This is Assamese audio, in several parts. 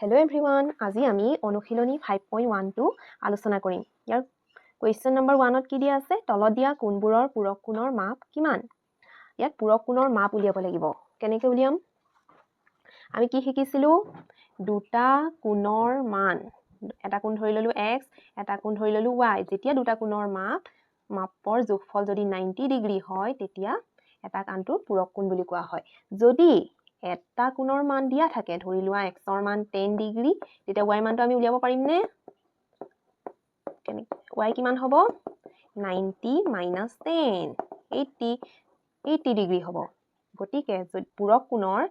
হেল্ল' এভৰিৱান, আজি আমি অনুশীলনী 5.12 আলোচনা কৰিম। ইয়াৰ কুৱেশ্যন নম্বৰ 1ত কি দিয়া আছে? তলত দিয়া কোণবোৰৰ পূৰক কোণৰ মাপ কিমান? ইয়াত পূৰক কোণৰ মাপ উলিয়াব লাগিব। কেনেকৈ উলিয়াম? আমি কি শিকিছিলোঁ? দুটা কোণৰ মান, এটা কোণ ধৰি ল'লোঁ এক্স, এটা কোণ ধৰি ল'লোঁ ৱাই। যেতিয়া দুটা কোণৰ মাপৰ যোগফল যদি 90 ডিগ্ৰী হয়, তেতিয়া এটা আনটোৰ পূৰক কোণ বুলি কোৱা হয়। যদি এটা কোণৰ মান দিয়া থাকে, ধৰি লোৱা এক্সৰ মান 10 ডিগ্ৰী, তেতিয়া ৱাইৰ মানটো আমি উলিয়াব পাৰিমনে? ৱাই কিমান হ'ব? 90 মাইনাছ 10, 80 ডিগ্ৰী হ'ব। গতিকে পূৰক কোণৰ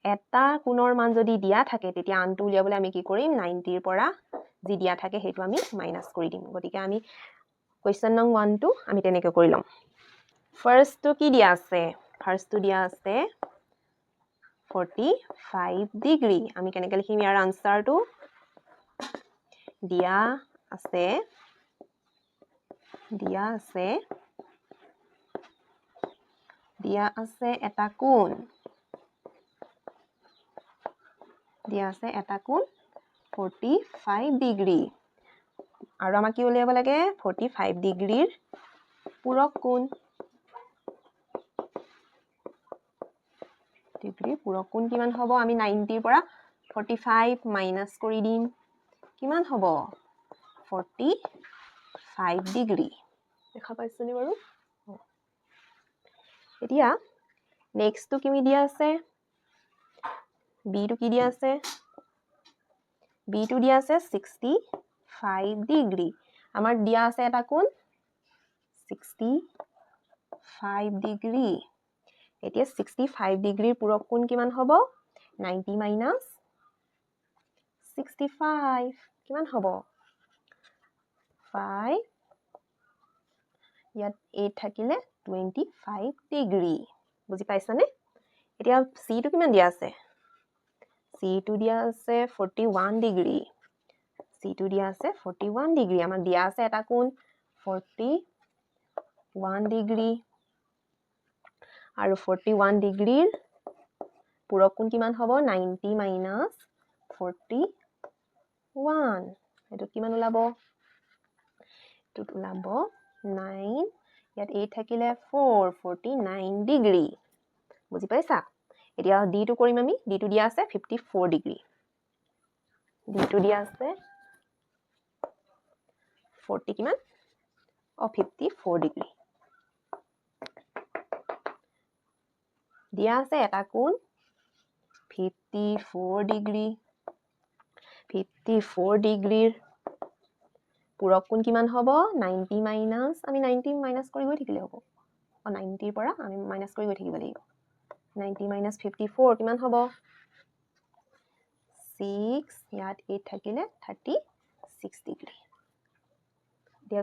এটা কোণৰ মান যদি দিয়া থাকে, তেতিয়া আনটো উলিয়াবলৈ আমি কি কৰিম? 90ৰ পৰা যি দিয়া থাকে সেইটো আমি মাইনাছ কৰি দিম। গতিকে আমি কুৱেশ্যন নং 1টো আমি তেনেকৈ কৰি ল'ম। ফাৰ্ষ্টটো কি দিয়া আছে? ফাৰ্ষ্টটো দিয়া আছে 45 ডিগ্ৰী। আমি কেনেকৈ লিখিম ইয়াৰ আনচাৰটো? দিয়া আছে দিয়া আছে দিয়া আছে এটা কোণ, দিয়া আছে এটা কোণ 45 ডিগ্ৰী, আৰু আমাক কি উলিয়াব লাগে? 45 ডিগ্ৰীৰ পূৰক কোণ। ডিগ্ৰী পূৰক কোণ কিমান হ'ব? আমি 90ৰ পৰা 45 মাইনাছ কৰি দিম, কিমান হ'ব? 45 ডিগ্ৰী। দেখা পাইছেনে বাৰু? এতিয়া নেক্সটটো কি দিয়া আছে? বিটো কি দিয়া আছে? বিটো দিয়া আছে 65 ডিগ্ৰী। আমাৰ দিয়া আছে এটা কোণ 65 ডিগ্ৰী। এতিয়া 65 ডিগ্ৰীৰ পূৰক কোণ কিমান হ'ব? 90 মাইনাছ 65 কিমান হ'ব? 5, ইয়াত 8 থাকিলে 25 ডিগ্ৰী। বুজি পাইছানে? এতিয়া চিটো কিমান দিয়া আছে? চিটো দিয়া আছে 41 ডিগ্ৰী। চিটো দিয়া আছে 41 ডিগ্ৰী। আমাক দিয়া আছে এটা কোণ 41 ডিগ্ৰী, আৰু 41 ডিগ্ৰীৰ পূৰক কোণ কিমান হ'ব? 90 মাইনাছ 41, এইটোত কিমান ওলাব? এইটোত ওলাব 9, ইয়াত 8 থাকিলে 4, 49 ডিগ্ৰী। বুজি পাইছা? এতিয়া ডিটো কৰিম আমি। ডিটো দিয়া আছে 54 ডিগ্ৰী। ডিটো দিয়া আছে 40 কিমান? 54 ডিগ্ৰী। দিয়া আছে এটা কোণ 54 ডিগ্ৰী। 54 ডিগ্ৰীৰ পূৰক কোণ কিমান হ'ব? 90 মাইনাছ, আমি 90 মাইনাছ কৰি গৈ থাকিলে হ'ব। 90ৰ পৰা আমি মাইনাছ কৰি গৈ থাকিব লাগিব। 90 মাইনাছ 54 কিমান হ'ব? 6, ইয়াত 8 থাকিলে 36 ডিগ্ৰী। এতিয়া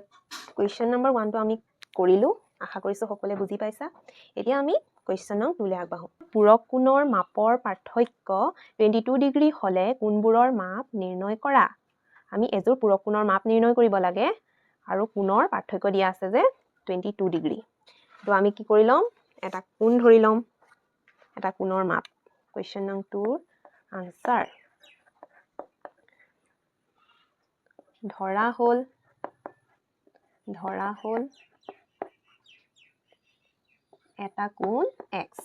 কুৱেশ্যন নম্বৰ 1টো আমি কৰিলোঁ। আশা কৰিছোঁ সকলোৱে বুজি পাইছা। এতিয়া আমি কুৱেশ্যন নং 2লৈ আগবাঢ়োঁ। পূৰক কোণৰ মাপৰ পাৰ্থক্য 22 ডিগ্ৰী হ'লে কোণবোৰৰ মাপ নিৰ্ণয় কৰা। আমি এযোৰ পূৰক কোণৰ মাপ নিৰ্ণয় কৰিব লাগে, আৰু কোণৰ পাৰ্থক্য দিয়া আছে যে 22 ডিগ্ৰী। তো আমি কি কৰি ল'ম? এটা কোণ ধৰি ল'ম, এটা কোণৰ মাপ। কুৱেশ্যন নং 2ৰ আনচাৰ ধৰা হ'ল এটা কোণ এক্স,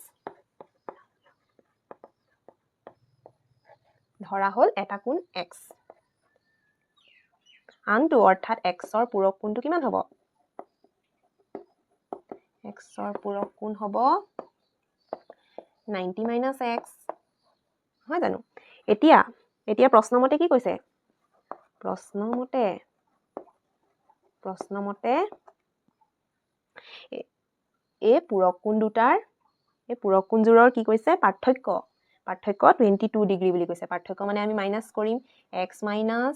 ধৰা হ'ল এটা কোণ এক্স। আনটো অৰ্থাৎ এক্সৰ পূৰক কোণটো কিমান হ'ব? এক্সৰ পূৰক কোণ হ'ব 90 মাইনাছ এক্স, নহয় জানো? এতিয়া এতিয়া প্ৰশ্নমতে কি কৈছে? প্ৰশ্নমতে এই পূৰক কোণ দুটাৰ, এই পূৰক কোণযোৰৰ কি কৈছে? পাৰ্থক্য 22 ডিগ্ৰী বুলি কৈছে। পাৰ্থক্য মানে আমি মাইনাছ কৰিম, এক্স মাইনাছ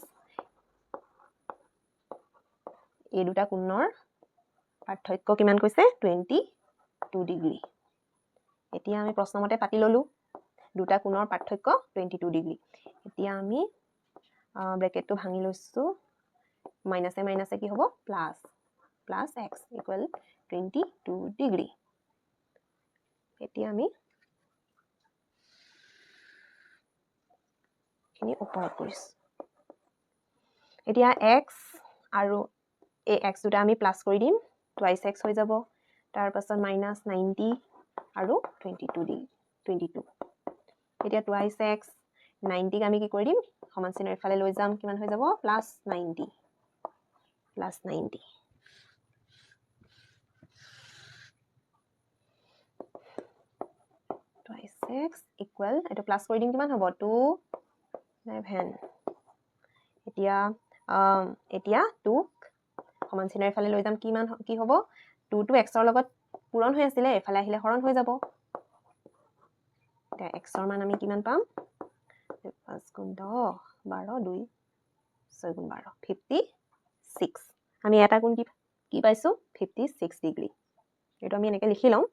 এই দুটা কোণৰ পাৰ্থক্য কিমান কৈছে? 22 ডিগ্ৰী। এতিয়া আমি প্ৰশ্নমতে পাতি ল'লোঁ দুটা কোণৰ পাৰ্থক্য 22 ডিগ্ৰী। এতিয়া আমি ব্ৰেকেটটো ভাঙি লৈছোঁ, মাইনাছে মাইনাছে কি হ'ব? Plus, plus x equal 22 degree. এতিয়া আমি খিনি ওপৰত কৰিছোঁ। এতিয়া এক্স আৰু এই এক্স দুটা আমি প্লাছ কৰি দিম, টুৱাইছ এক্স হৈ যাব। তাৰপাছত মাইনাছ 90 আৰু 22 ডিগ্ৰী, 22। এতিয়া টুৱাইছ এক্স 90ক আমি কি কৰি দিম, সমান চিহ্নৰ ইফালে লৈ যাম, কিমান হৈ যাব, plus 90, plus 90। Twice x equal এইটো প্লাছ কৰি দিম, কিমান হ'ব, 2 11। এতিয়া এতিয়া 2ক সমান চিহ্নৰ ইফালে লৈ যাম, কিমান কি হ'ব, 2টো এক্সৰ লগত পূৰণ হৈ আছিলে, এইফালে আহিলে হৰণ হৈ যাব। এতিয়া এক্সৰ মান আমি কিমান পাম, 5 গুণ 10, 12, 2, 6 গুণ 12, 56। আমি এটা কোণ কি পাইছোঁ, 56 ডিগ্ৰী। এইটো আমি এনেকৈ লিখি লওঁ।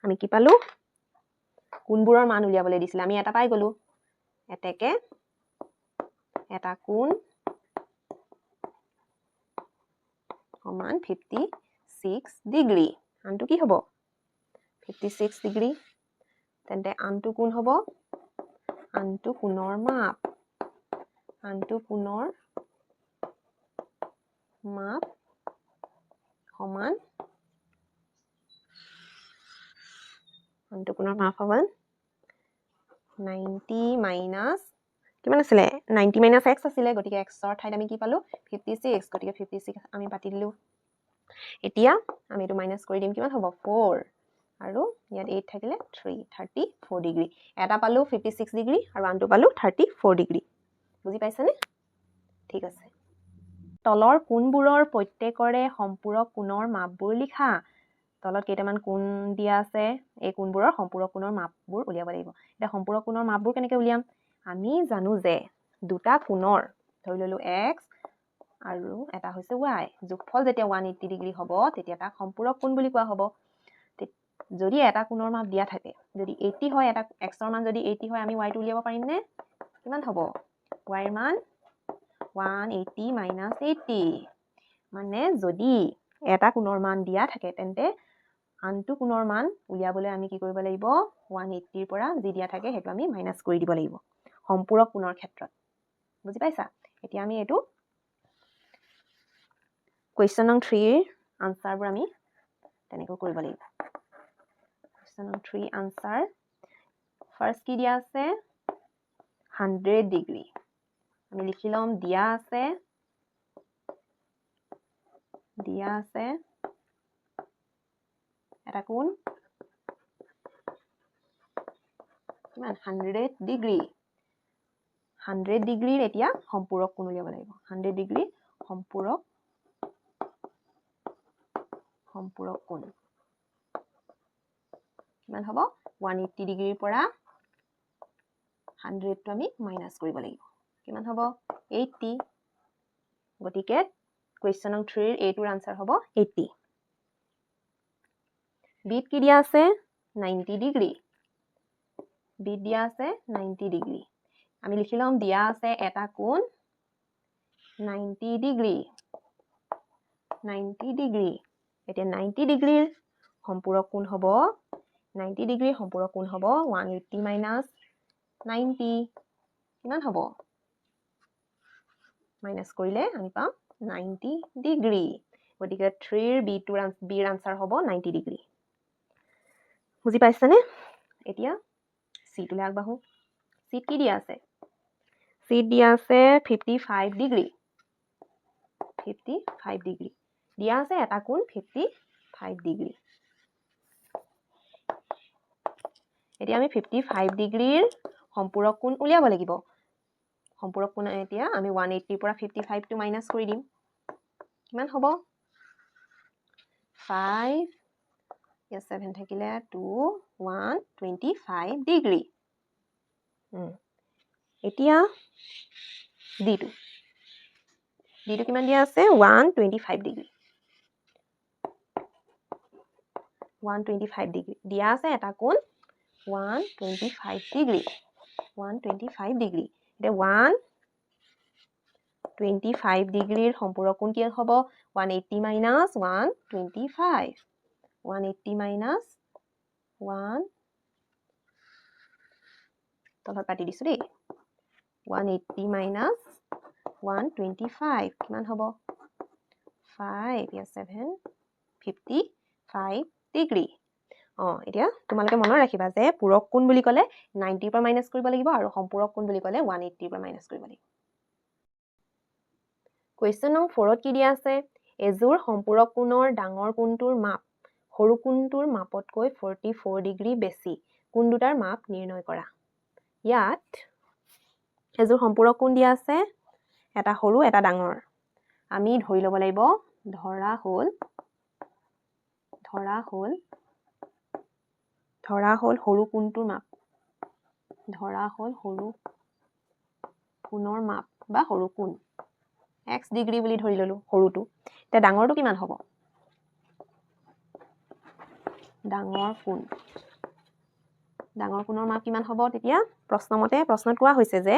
আমি কি পালোঁ, কোণবোৰৰ মান উলিয়াবলৈ দিছিলে, আমি এটা পাই গ'লোঁ। এতেকে এটা কোণ সমান 56 ডিগ্ৰী। আনটো কি হ'ব, 56 ডিগ্ৰী। তেন্তে আনটো কোণ হ'ব, আনটো কোণৰ মাপ, আনটো কোণৰ মাপ সমান, আনটো কোণৰ মাপ সমান 90 মাইনাছ কিমান আছিলে, 90 মাইনাছ এক্স আছিলে, গতিকে এক্সৰ ঠাইত আমি কি পালোঁ, 56। গতিকে 56 আমি পাতি দিলোঁ। এতিয়া আমি এইটো মাইনাছ কৰি দিম, কিমান হ'ব, 4 আৰু ইয়াত 8 থাকিলে 3, 34 ডিগ্ৰী। এটা পালোঁ 56 ডিগ্ৰী আৰু আনটো পালোঁ 34 ডিগ্ৰী। বুজি পাইছানে? ঠিক আছে। তলৰ কোণবোৰৰ প্ৰত্যেকৰে সম্পূৰক কোণৰ মাপবোৰ লিখা। তলত কেইটামান কোণ দিয়া আছে, এই কোণবোৰৰ সম্পূৰক কোণৰ মাপবোৰ উলিয়াব লাগিব। এতিয়া সম্পূৰক কোণৰ মাপবোৰ কেনেকৈ উলিয়াম? আমি জানো যে দুটা কোণৰ, ধৰি ল'লোঁ এক্স আৰু এটা হৈছে ৱাই, যোগফল যেতিয়া 180 ডিগ্ৰী হ'ব তেতিয়া তাক সম্পূৰক কোণ বুলি কোৱা হ'ব। যদি এটা কোণৰ মাপ দিয়া থাকে, যদি 80 হয়, এটা এক্সৰ মান যদি 80 হয়, আমি ৱাইটো উলিয়াব পাৰিমনে? কিমান হ'ব ৱাইৰ মান? 180 মাইনাছ 80। মানে যদি এটা কোণৰ মান দিয়া থাকে তেন্তে আনটো কোণৰ মান উলিয়াবলৈ আমি কি কৰিব লাগিব, 180ৰ পৰা যি দিয়া থাকে সেইটো আমি মাইনাছ কৰি দিব লাগিব সম্পূৰক কোণৰ ক্ষেত্ৰত। বুজি পাইছা? এতিয়া আমি এইটো কুৱেশ্যন নং 3ৰ আনচাৰবোৰ আমি তেনেকৈ কৰিব লাগিব। কুৱেশ্যন নং 3 আনচাৰ ফাৰ্ষ্ট কি দিয়া আছে, 100 ডিগ্ৰী। আমি লিখি ল'ম, দিয়া আছে, দিয়া আছে এটা কোণ কিমান, 100 ডিগ্ৰী। 100 ডিগ্ৰীৰ এতিয়া সম্পূৰক কোণ উলিয়াব লাগিব। 100 ডিগ্ৰী সম্পূৰক কোণ কিমান হ'ব, 180 ডিগ্ৰীৰ পৰা 100টো আমি মাইনাছ কৰিব লাগিব, কিমান হ'ব, 80। গতিকে কুৱেশ্যন নং 3ৰ এইটোৰ আনচাৰ হ'ব 80। বিত কি দিয়া আছে, 90 ডিগ্ৰী। বিত দিয়া আছে 90 ডিগ্ৰী। আমি লিখি ল'ম, দিয়া আছে এটা কোণ 90 ডিগ্ৰী, 90 ডিগ্ৰী। এতিয়া 90 ডিগ্ৰীৰ সম্পূৰক কোণ হ'ব, 90 ডিগ্ৰীৰ সম্পূৰক কোণ হ'ব 180 মাইনাছ 90, কিমান হ'ব, মাইনাছ কৰিলে আমি পাম 90 ডিগ্ৰী। গতিকে 3ৰ বিৰ আনচাৰ হ'ব 90 ডিগ্ৰী। বুজি পাইছানে? এতিয়া চিটোলৈ আগবাঢ়ো। চিত কি দিয়া আছে, চিত দিয়া আছে 55 ডিগ্ৰী, 55 ডিগ্ৰী দিয়া আছে এটা কোণ 55 ডিগ্ৰী। এতিয়া আমি 55 ডিগ্ৰীৰ সম্পূৰক কোণ উলিয়াব লাগিব। সম্পূৰক কোণ এতিয়া আমি 180ৰ পৰা 55টো মাইনাছ কৰি দিম, কিমান হ'ব, 5, ইয়াত 7 থাকিলে 2, 1, 25 ডিগ্ৰী। এতিয়া ডিটো কিমান দিয়া আছে, 125 ডিগ্ৰী, 125 ডিগ্ৰী দিয়া আছে এটা কোণ 125 ডিগ্ৰী, 125 ডিগ্ৰী। এতিয়া 125 ডিগ্ৰীৰ সম্পূৰক কোণ কি হ'ব, 180 মাইনাছ 125, 180 মাইনাছ তলত পাতি দিছোঁ দেই। 180 minus 125 কিমান হ'ব? 5, ইয়াত 7, 55 ডিগ্ৰী। এতিয়া তোমালোকে মনত ৰাখিবা যে পূৰক কোণ বুলি ক'লে 90ৰ পৰা মাইনাছ কৰিব লাগিব আৰু সম্পূৰক কোণ বুলি ক'লে 180ৰ পৰা মাইনাছ কৰিব লাগিব। কুৱেশ্যন নং 4ত কি দিয়া আছে? এযোৰ সম্পূৰক কোণৰ ডাঙৰ কোণটোৰ মাপ সৰু কোণটোৰ মাপতকৈ 44 ডিগ্ৰী বেছি, কোণ দুটাৰ মাপ নিৰ্ণয় কৰা। ইয়াত এযোৰ সম্পূৰক কোণ দিয়া আছে, এটা সৰু এটা ডাঙৰ। আমি ধৰি ল'ব লাগিব, ধৰা হ'ল সৰু কোণটোৰ মাপ, ধৰা হ'ল সৰু কোণৰ মাপ বা সৰু কোণ এক্স ডিগ্ৰী বুলি ধৰি ল'লো সৰুটো। এতিয়া ডাঙৰটো কিমান হ'ব? ডাঙৰ কোণ, ডাঙৰ কোণৰ মাপ কিমান হ'ব? তেতিয়া প্ৰশ্নমতে প্ৰশ্নত কোৱা হৈছে যে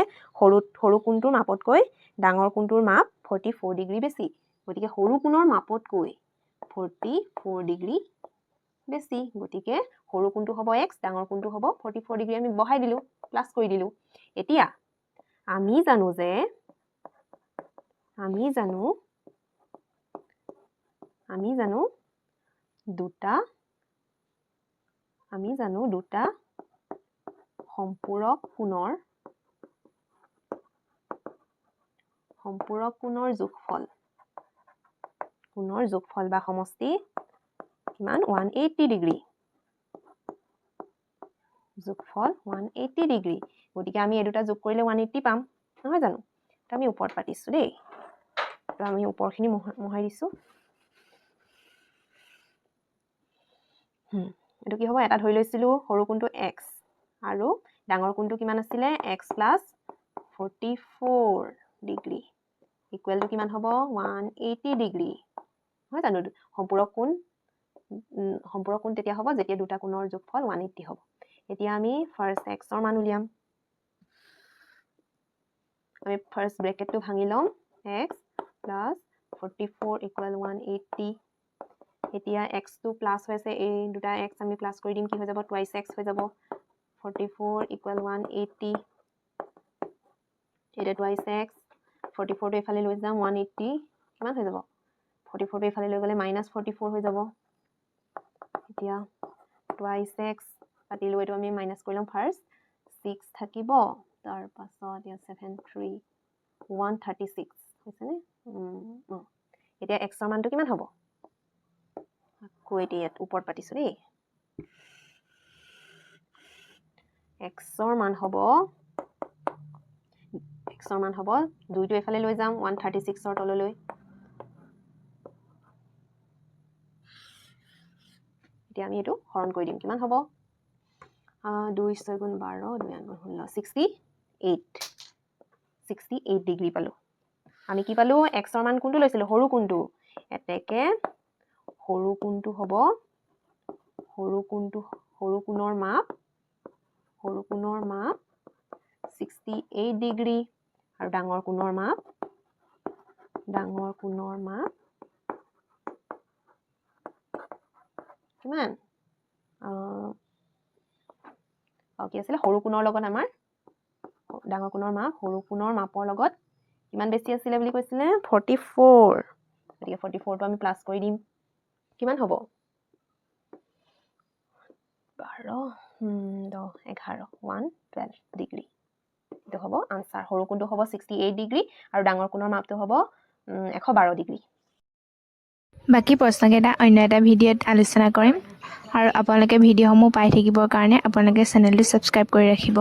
সৰু কোণটোৰ মাপতকৈ ডাঙৰ কোণটোৰ মাপ 44 ডিগ্ৰী বেছি। গতিকে সৰু কোণৰ মাপতকৈ 44 ডিগ্ৰী বেছি, গতিকে সৰু কোণটো হ'ব এক্স, ডাঙৰ কোণটো হ'ব 44 ডিগ্ৰী। আমি বহাই দিলোঁ, প্লাছ কৰি দিলোঁ। এতিয়া আমি জানো দুটা, আমি জানো দুটা সম্পূৰক কোণৰ, সম্পূৰক কোণৰ যোগফল, কোণৰ যোগফল বা সমষ্টি কিমান? 180 ডিগ্ৰী। যোগফল 180 ডিগ্ৰী। গতিকে আমি এই দুটা যোগ কৰিলে 180 পাম, নহয় জানো? তো আমি ওপৰত পাতিছোঁ দেই, তো আমি ওপৰখিনি মোহাৰি দিছোঁ। এইটো কি হ'ব? এটা ধৰি লৈছিলোঁ সৰু কোণটো এক্স আৰু ডাঙৰ কোণটো কিমান আছিলে? এক্স প্লাছ 44 ডিগ্ৰী ইকুৱেলটো কিমান হ'ব? 180 ডিগ্ৰী, নহয় জানো? সম্পূৰক কোণ, সম্পূৰক কোণ তেতিয়া হ'ব যেতিয়া দুটা কোণৰ যোগফল 180 হ'ব। এতিয়া আমি ফাৰ্ষ্ট এক্সৰ মান উলিয়াম। আমি ফাৰ্ষ্ট ব্ৰেকেটটো ভাঙি ল'ম, এক্স প্লাছ 44 ইকুৱেল 180। এতিয়া এক্সটো প্লাছ হৈ আছে, এই দুটা এক্স আমি প্লাছ কৰি দিম, কি হৈ যাব? টুৱাইচ এক্স হৈ যাব। 44 ইকুৱেল 180। এতিয়া টুৱাইচ এক্স, 44টো এইফালে লৈ যাম, 180 কিমান হৈ যাব? 44টো এইফালে লৈ গ'লে মাইনাছ 44 হৈ যাব। এতিয়া টুৱাইচ এক্স পাতিলোঁ, এইটো আমি মাইনাছ কৰি ল'ম। ফাৰ্ষ্ট 6 থাকিব, তাৰপাছত ইয়াত 7 3 136 হৈছেনে? অঁ, এতিয়া এক্সৰ মানটো কিমান হ'ব? আকৌ এতিয়া ইয়াত ওপৰত পাতিছোঁ দেই। এক্সৰ মান হ'ব, এক্সৰ মান হ'ব দুইটো এইফালে লৈ যাম 136ৰ তললৈ। এতিয়া আমি এইটো হৰণ কৰি দিম, কিমান হ'ব? 2 6 গুণ 12, 2 8 গুণ 16, 68, 68 ডিগ্ৰী পালোঁ। আমি কি পালোঁ? এক্সৰ মান কোনটো লৈছিলোঁ? সৰু কোণটো। এতেকে সৰু কোণটো হ'ব, সৰু কোণটো, সৰু কোণৰ মাপ, সৰু কোণৰ মাপ 68 ডিগ্ৰী আৰু ডাঙৰ কোণৰ মাপ, ডাঙৰ কোণৰ মাপ কিমান? কি আছিলে? সৰু কোণৰ লগত আমাৰ ডাঙৰ কোণৰ মাপ সৰু কোণৰ মাপৰ লগত কিমান বেছি আছিলে বুলি কৈছিলে? 44। গতিকে 44টো আমি প্লাছ কৰি দিম, কিমান হ'ব? 12, 10, 11, 112 ডিগ্ৰী। এইটো হ'ব আনচাৰ। সৰু কোণটো হ'ব 68 ডিগ্ৰী আৰু ডাঙৰ কোণৰ মাপটো হ'ব 112 ডিগ্ৰী। বাকী প্ৰশ্নকেইটা অন্য এটা ভিডিঅ'ত আলোচনা কৰিম আৰু আপোনালোকে ভিডিঅ'সমূহ পাই থাকিবৰ কাৰণে আপোনালোকে চেনেলটো ছাবস্ক্ৰাইব কৰি ৰাখিব।